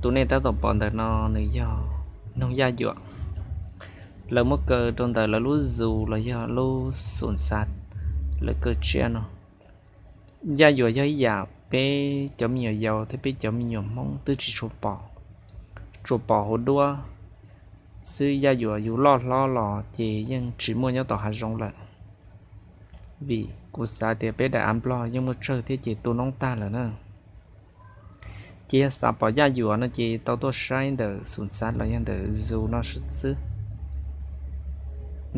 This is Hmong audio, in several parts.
Tus nej tab tom pom ntawm no nws yog noog yaj yuam. Lawv muab kaw rau ntawm lawv lub zoo los yog lub xum xav, lawv kaw tsiaj no. Yaj yuam yog ib yam peb cov me nyuam yaus thiab peb cov me nyuam Hmoob twb tsis tshua pom, tsuas pom hauv duab xwb. Yaj yuam yus loj hlob los ces yeej tsis muaj nyob tom hav zoov lawm, vim kuv xav tias peb daim av Nplog yeej muaj tsawg thiab ces tu noob tag lawm na. Ces yog xav pom yaj yuam no ces tau tuaj saib ntawm xum xav los yog ntawm zoo no xwb.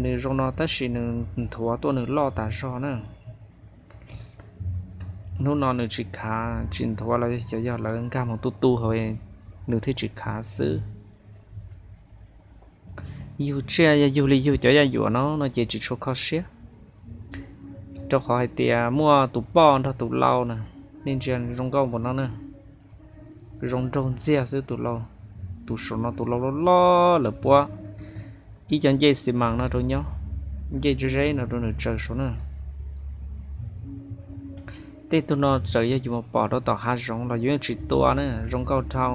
Nws zoo no tab sis nws nthuav tuaj nws loj tas zog na. Hnub no nws tsis khav tsis nthuav los yog cov yog lawv nkag mus tu tu hauv, nws thiaj tsis khav xwb. Yug tsiaj yog yug li yug cov yaj yuam no no ces tsis tshua kho siab, rau qhov hais tias muaj tus poj nrog tus lau na, nej ntsia zoo nkauj npaum no na. Zoo nraug ntxiag xwb tus lau, tus saum no tus lau loj loj lawv puab ib co ncej xi mas no rau nyob, ncej zeb no rau nws tsaws saum na. Tej tug no txawm yog yus mus pom rau tom hav zoov los yus yeej tsis tua na, zoo nkauj dhau.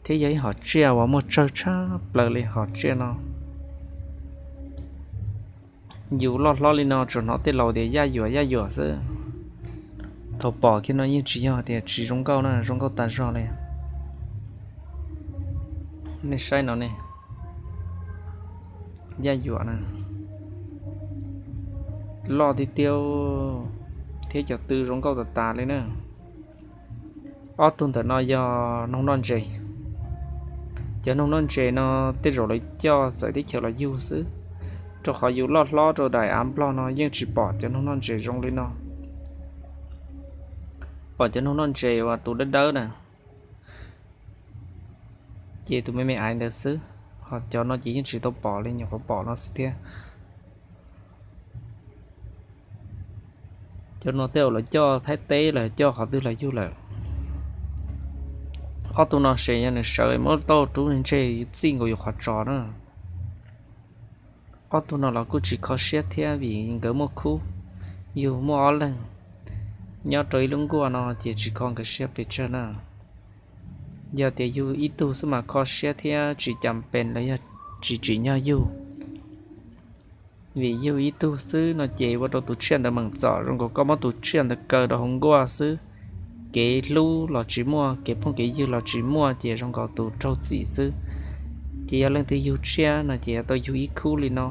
Thiab yog ib hom tsiaj uas muaj tsawg tshaj plaws li hom tsiaj no. Yus loj hlob li no tsuas hnov tej laus tias yaj yuam yaj yuam xwb. Thaum pom kiag no yeej tsis yog tias tsis zoo nkauj na, zoo nkauj tas zog li. Nej saib no ne, yaj yuam na, loj tiag tiag thiab cov tw zoo nkauj tas tas li na. Ob tug ntawm no yog noog noj ntses. Cov noog noj ntses no tej zaum lawv coj txawm teb chaws los yug xwb, rau qhov yus loj hlob rau daim av Nplog no yeej tsis pom cov noog noj ntses zoo li no. Pom cov noog noj ntses uas tus dawb dawb na, ces tus me me aiv ntawd xwb, ho cov no ces yeej tsis tau pom li, nyuam qhuav pom no xwb thiab. Cov no tej zaum lawv coj Thaib teb los coj qhov twg los yug lawm. Ob tug no ces yog nws sawv muab tau rub ntseg txij nkaus yus qhov tsos na. Ob tug no los kuj tsis kho siab thiab vim nkawd muaj khub, yug muaj ob leeg nyob rau ib lub nkuaj no ces tsis kho nkawd siab pes tsawg na. Yog tias yug ib tug xwb mas kho siab thiab tsis cas pes los yog tsis tsim nyog yug. Vim yug ib tug xwb no ces ua rau tus tsiaj ntawd meem txom, zoo nkaus koj muab tus tsiaj ntawd kaw rau hauv nkuaj xwb. Kev hlub los tsis muaj, kev phooj kev ywg los tsis muaj, ces zoo nkaus tus raug txim xwb. Ces yog leej twg yug tsiaj no ces yuav tau yug ib khub li no.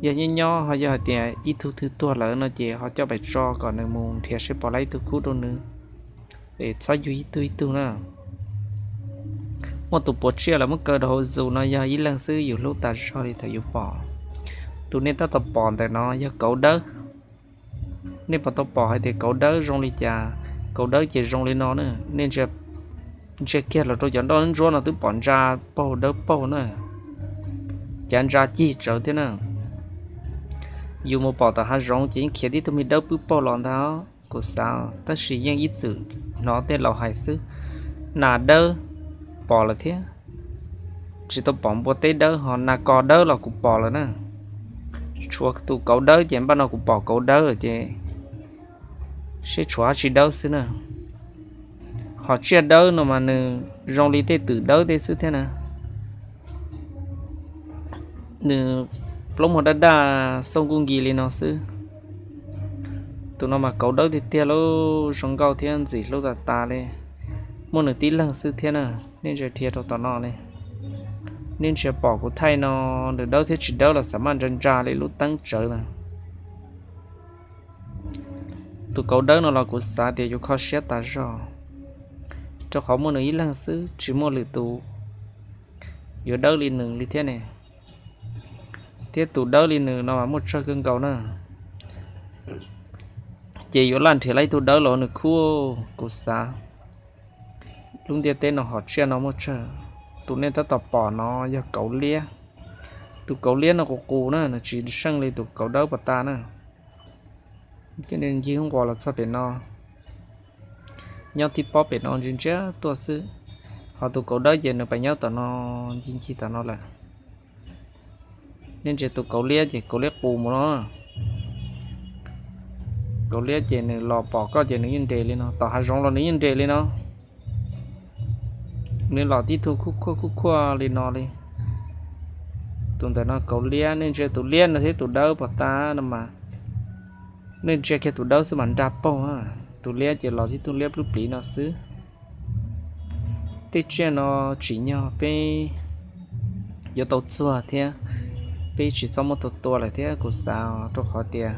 Yog nyob nyob ho yog hais tias ib tug twg tuag lawm no ces ho coj pais tso kom nws mus nrhiav seb pom lab ib tug khub rau nws, es txhob yug ib tug ib tug na. Muaj tus puav tsiaj lawv muab kaw rau hauv zoo no yog ib leeg xwb, yus hlub tas zog li thaum yus pom. Tus nej tab tom pom ntawm no yog kauv dawb. Nej puas tau pom hais tias kauv dawb zoo li cas? Kauv dawb ces zoo li no na, nej ntsia kiag los rau cov nroj ntsuab no twb pom ntsa paug dawb paug na, cav ntsa cig tsawv thiab na. Yus mus pom tom hav zoov ces yeej khiav tib tug me dawb pwb paug los ntag, kuv xav, tab sis yeej ib txwm hnov tej laus hais xwb. Nas dawb pom lawm thiab, tsis tau pom npua teb dawb, ho nas kos dawb los kuv pom lawm na. Tshuav tus kauv dawb ces npaj no kuv pom kauv dawb ces seb tshuav dab tsi dawb xwb na. Ho tsiaj dawb no mas nws zoo li tej twm dawb tej xwb thiab na. Nws plaub muag daj daj xauj nkuj nki li no xwb. Tus no mas kauv dawb tiag tiag lauj, zoo nkauj thiab ntxim hlub tas tas li. Muaj nws tib leeg xwb thiab na. Nej ntsia dhia rau tom no li, nej ntsia pom kuv thaij no, nws dawb thiab tsis dawb los xav maj ntsa ntsa li lub teeb tsawv na. Tus kauv dawb no los kuv xav tias yuav kho siab tas zog, rau qhov muaj nws ib leeg xwb, tsis muaj lwm tus yuav dawb li nws li thiab ne. Thiab tus dawb li nws no mas muaj tsawg kawg nkaus na. Ces yuav laj nrhiav lab ib tug dawb los nws khub, kuv xav. Lub ntiaj teb no hom tsiaj no muaj tsawg. Tus nej tab tom pom no yog kauv liab. Tus kauv liab no qus qus na, nws tsis seej li tus kauv dawb pas tas na. Ncig nquas los txog pem no, nyob tib pob pem no ntsia ntsia tuaj xwb. Ho tus kauv dawb ces nws pais nyob tom no, ncig ncig tom no lawm. Nej ntsia tus kauv liab ces kauv liab qus mus no. Kauv liab ces nws los pom koj ces nws yeej nres li no, tom hav zoov los nws yeej nres li no. Nws los tib tug khuj khuaj khuj khuaj li no li. Tus ntawm no kauv liab, nej ntsia tus liab no thiab tus dawb pom tas no mas, nej ntsia kiag tus dawb xwb mas nrag paug. Tus liab ces los tib tug liab plub pliv no xwb. Tej tsiaj no tsim nyog peb yuav tau txuag thiab, peb tsis txhob muab tua tua lawm thiab kuv xav, rau qhov tias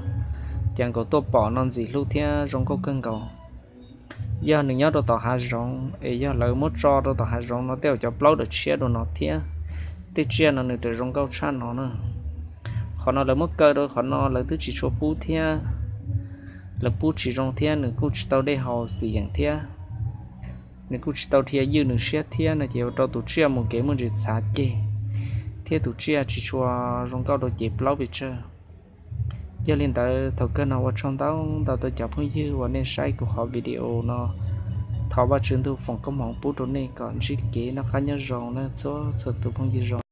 cas nkaus tuaj pom no ntxim hlub thiab zoo nkauj kawg nkaus. Yog nws nyob rau tom hav zoov es yog lawv muab tso rau tom hav zoov no tej zaum cov plaub dawm tshiab rau no thiab. Tej tsiaj no nws tseem zoo nkauj tshaj no na. Qhov no lawv muab kaw rau qhov no lawv twb tsis tshua pub thiab, lawv pub tsis zoo thiab nws kuj tsis tau dej haus xim yeem thiab, nws kuj tsis tau dhia ywj nws siab thiab no ces ua rau tus tsiaj mus kev muaj ntsis txhav ceg thiab tus tsiaj tsis tshua zoo nkauj rau cev plaub pes tsawg. Yog li ntawd thaum kawg no ua tsaug ntau ntau rau cov phooj ywg uas nej saib kuv qhov video no. Thov Vajtswv ntuj foom koob hmoov pub rau nej kom ntsib kev noj qab nyob zoo na txhua txhua tus phooj ywg zoo.